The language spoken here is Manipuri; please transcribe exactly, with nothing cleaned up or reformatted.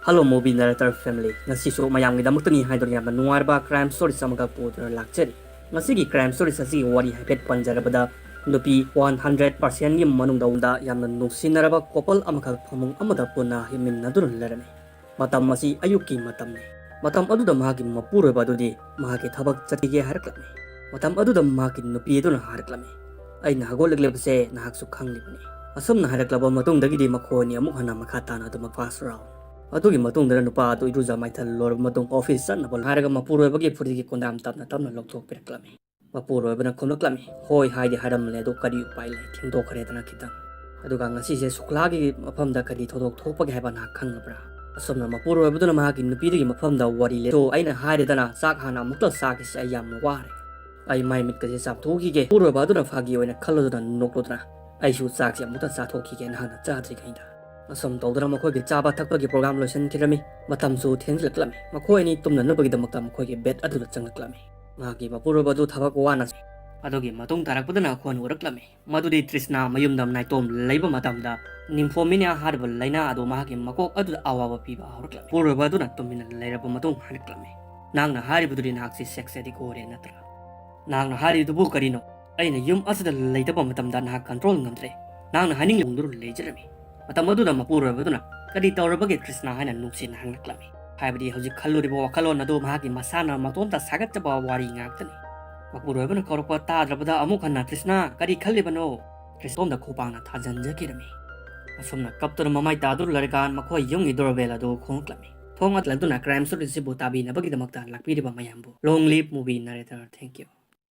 Hello movie narrator family, ꯉꯁꯤꯁꯨ ꯃꯌꯥꯝꯒꯤꯗꯃꯛꯇꯅꯤ ꯍꯥꯏꯗꯨꯅ ꯌꯥꯝꯅ ꯅꯨꯡꯉꯥꯏꯔꯕ crime stories ꯑꯃꯒ ꯄꯨꯗꯨꯅ ꯂꯥꯛꯆꯔꯤ꯫ ꯉꯁꯤꯒꯤ crime stories ꯑꯁꯤꯒꯤ ꯋꯥꯔꯤ ꯍꯥꯏꯐꯦꯠ ꯄꯟꯖꯔꯕꯗ, ꯅꯨꯄꯤ one hundred percentꯒꯤ ꯃꯅꯨꯡꯗ ꯌꯥꯝꯅ ꯅꯨꯡꯁꯤꯅꯔꯕ couple ꯑꯃꯈꯛ ꯐꯃꯨꯡ ꯑꯃꯗ ꯄꯨꯟꯅ ꯍꯤꯞꯃꯤꯟꯅꯗꯨꯅ ꯂꯩꯔꯝꯃꯤ꯫ ꯃꯇꯝ ꯑꯁꯤ ꯑꯌꯨꯛꯀꯤ ꯃꯇꯝꯅꯤ꯫ ꯃꯇꯝ ꯑꯗꯨꯗ ꯃꯍꯥꯛꯀꯤ ꯃꯄꯨꯔꯣꯏꯕ ꯑꯗꯨꯗꯤ ꯃꯍꯥꯛꯀꯤ ꯊꯕꯛ ꯆꯠꯈꯤꯒꯦ ꯍꯥꯏꯔꯛꯂꯝꯃꯤ꯫ ꯃꯇꯝ ꯑꯗꯨꯗ ꯃꯍꯥꯛꯀꯤ ꯅꯨꯄꯤ ꯑꯗꯨꯅ ꯍꯥꯏꯔꯛꯂꯝꯃꯤ, "ꯑꯩꯅ ꯍꯧꯒꯠꯂꯛꯂꯤꯕꯁꯦ ꯅꯍꯥꯛꯁꯨ ꯈꯪꯂꯤꯕꯅꯤ꯫" ꯑꯁꯨꯝꯅ ꯍꯥꯏꯔꯛꯂꯕ ꯃꯇꯨꯡꯗꯒꯤꯗꯤ ꯃꯈꯣꯏ ꯑꯅꯤ ꯑꯃꯨꯛ ꯍꯟꯅ ꯃꯈꯥ ꯇꯥꯅ ꯑꯗꯨꯃꯛ first round ꯑꯗꯨꯒꯤ ꯃꯇꯨꯡꯗ ꯅꯨꯄꯥ ꯑꯗꯨ ꯏꯔꯨꯖ ꯃꯥꯏꯊꯜ ꯂꯣꯏꯔꯕ ꯃꯇꯨꯡ office ꯆꯠꯅꯕ ꯍꯥꯏꯔꯒ ꯃꯄꯨꯔꯣꯏꯕꯒꯤ ꯐꯨꯔꯤꯠꯀꯤ ꯀꯨꯟꯗꯥꯝ ꯇꯞꯅ ꯇꯞꯅ ꯂꯧꯊꯣꯛꯄꯤꯔꯛꯂꯝꯃꯤ꯫ ꯃꯄꯨꯔꯣꯏꯕꯅ ꯈꯨꯝꯂꯛꯂꯝꯃꯤ, "ꯍꯣꯏ ꯍꯥꯏꯗꯤ ꯍꯥꯏꯔꯝꯕꯅꯦ, ꯑꯗꯨ ꯀꯔꯤ ꯎꯄꯥꯏ ꯂꯩ, ꯊꯦꯡꯗꯣꯛꯈ꯭ꯔꯦꯗꯅ ꯈꯤꯇꯪ꯫ ꯑꯗꯨꯒ ꯉꯁꯤꯁꯦ ꯁꯨꯛꯂꯥꯒꯤ ꯃꯐꯝꯗ ꯀꯔꯤ ꯊꯧꯗꯣꯛ ꯊꯣꯛꯄꯒꯦ ꯍꯥꯏꯕ ꯅꯍꯥꯛ ꯈꯪꯂꯕ꯭ꯔꯥ?" ꯑꯁꯨꯝꯅ ꯃꯄꯨꯔꯣꯏꯕꯗꯨꯅ ꯃꯍꯥꯛꯀꯤ ꯅꯨꯄꯤꯗꯨꯒꯤ ꯃꯐꯝꯗ ꯋꯥꯔꯤ ꯂꯩ꯫ "ꯑꯗꯣ ꯑꯩꯅ ꯍꯥꯏꯔꯦꯗꯅ, ꯆꯥꯛ ꯍꯥꯟꯅ ꯑꯃꯨꯛꯇ ꯆꯥꯈꯤꯁꯤ, ꯑꯩ ꯌꯥꯝꯅ ꯋꯥꯔꯦ꯫ ꯑꯩ ꯃꯥꯏ ꯃꯤꯠꯀꯁꯦ ꯆꯥꯝꯊꯣꯛꯈꯤꯒꯦ꯫" ꯃꯄꯨꯔꯣꯏꯕ ꯑꯗꯨꯅ ꯐꯥꯒꯤ ꯑꯣꯏꯅ ꯈꯜꯂꯗꯨꯅ ꯅꯣꯛꯂꯗꯨꯅ, "ꯑꯩꯁꯨ ꯆꯥꯛꯁꯦ ꯑꯃꯨꯛꯇ ꯆꯥꯊꯣꯛꯈꯤꯒꯦ ꯅꯍꯥꯛꯅ ꯆꯥꯗ꯭ꯔꯤꯉꯩꯗ꯫" ꯑꯁꯨꯝ ꯇꯧꯗꯅ ꯃꯈꯣꯏꯒꯤ ꯆꯥꯕ ꯊꯛꯄꯒꯤ program ꯂꯣꯏꯁꯤꯟꯈꯤꯔꯝꯃꯤ꯫ ꯃꯇꯝꯁꯨ ꯊꯦꯡꯖꯤꯜꯂꯛꯂꯝꯃꯤ꯫ ꯃꯈꯣꯏ ꯑꯅꯤ ꯇꯨꯝꯅꯅꯕꯒꯤꯗꯃꯛꯇ ꯃꯈꯣꯏꯒꯤ bed ꯑꯗꯨꯗ ꯆꯪꯂꯛꯂꯝꯃꯤ꯫ ꯃꯍꯥꯛꯀꯤ ꯃꯄꯨꯔꯣꯏꯕ ꯑꯗꯨ ꯊꯕꯛ ꯋꯥꯅ ꯑꯗꯨꯒꯤ ꯃꯇꯨꯡ ꯇꯥꯔꯛꯄꯗꯅ ꯑꯩꯈꯣꯏꯅ ꯎꯔꯛꯂꯝꯃꯤ꯫ ꯃꯗꯨꯗꯤ ꯇ꯭ꯔꯤꯁꯅꯥ ꯃꯌꯨꯝꯗ ꯅꯥꯏꯇꯣꯝ ꯂꯩꯕ ꯃꯇꯝꯗ nymphomania ꯍꯥꯏꯔꯤꯕ ꯂꯥꯏꯅꯥ ꯑꯗꯨ ꯃꯍꯥꯛꯀꯤ ꯃꯀꯣꯛ ꯑꯗꯨꯗ ꯑꯋꯥꯕ ꯄꯤꯕ ꯍꯧꯔꯛꯂꯝꯃꯤ꯫ ꯃꯄꯨꯔꯣꯏꯕ ꯑꯗꯨꯅ ꯇꯨꯃꯤꯟꯅ ꯂꯩꯔꯕ ꯃꯇꯨꯡ ꯍꯥꯏꯔꯛꯂꯝꯃꯤ, "ꯅꯍꯥꯛꯅ ꯍꯥꯏꯔꯤꯕꯗꯨꯗꯤ ꯅꯍꯥꯛꯁꯤ sex addict ꯑꯣꯏꯔꯦ ꯅꯠꯇ꯭ꯔꯥ? ꯅꯍꯥꯛꯅ ꯍꯥꯏꯔꯤꯗꯨꯕꯨ ꯀꯔꯤꯅꯣ? ꯑꯩꯅ ꯌꯨꯝ ꯑꯁꯤꯗ ꯂꯩꯇꯕ ꯃꯇꯝꯗ ꯅꯍꯥꯛ control ꯉꯝꯗ꯭ꯔꯦ꯫ ꯅꯍꯥꯛꯅ ꯍꯥꯏꯅꯤꯡꯂꯤꯕꯗꯨ ꯂꯩꯖꯔꯝꯃꯤ꯫" ꯃꯇꯝ ꯑꯗꯨꯗ ꯃꯄꯨꯔꯣꯏꯕꯗꯨꯅ, "ꯀꯔꯤ ꯇꯧꯔꯕꯒꯦ ꯀ꯭ꯔꯤꯁꯅ?" ꯍꯥꯏꯅ ꯅꯨꯡꯁꯤꯅ ꯍꯪꯂꯛꯂꯝꯃꯤ꯫ ꯍꯥꯏꯕꯗꯤ ꯍꯧꯖꯤꯛ ꯈꯜꯂꯨꯔꯤꯕ ꯋꯥꯈꯜꯂꯣꯟ ꯑꯗꯨ ꯃꯍꯥꯛꯀꯤ ꯃꯁꯥꯅ ꯃꯇꯣꯝꯇ ꯁꯥꯒꯠꯆꯕ ꯋꯥꯔꯤ ꯉꯥꯛꯇꯅꯤ꯫ ꯃꯄꯨꯔꯣꯏꯕꯅ ꯀꯧꯔꯛꯄ ꯇꯥꯗ꯭ꯔꯕꯗ ꯑꯃꯨꯛ ꯍꯟꯅ, "ꯀ꯭ꯔꯤꯁꯅ, ꯀꯔꯤ ꯈꯜꯂꯤꯕꯅꯣ?" ꯀ꯭ꯔꯤꯁꯇꯣꯝꯗ ꯈꯨꯄꯥꯛꯅ ꯊꯥꯖꯤꯟꯖꯈꯤꯔꯝꯃꯤ꯫ ꯑꯁꯨꯝꯅ ꯀꯞꯇꯨꯅ ꯃꯃꯥꯏ ꯇꯥꯗꯨꯅ ꯂꯩꯔꯀꯥꯟ ꯃꯈꯣꯏ ꯌꯨꯝꯒꯤ doorbell ꯑꯗꯨ ꯈꯣꯡꯂꯛꯂꯝꯃꯤ꯫ ꯊꯣꯡ ꯍꯥꯡꯂꯗꯨꯅ crime story ꯑꯁꯤꯕꯨ ꯇꯥꯕꯤꯅꯕꯒꯤꯗꯃꯛꯇ ꯂꯥꯛꯄꯤꯔꯤꯕ ꯃꯌꯥꯝꯕꯨ long live movie narrator, thank you꯫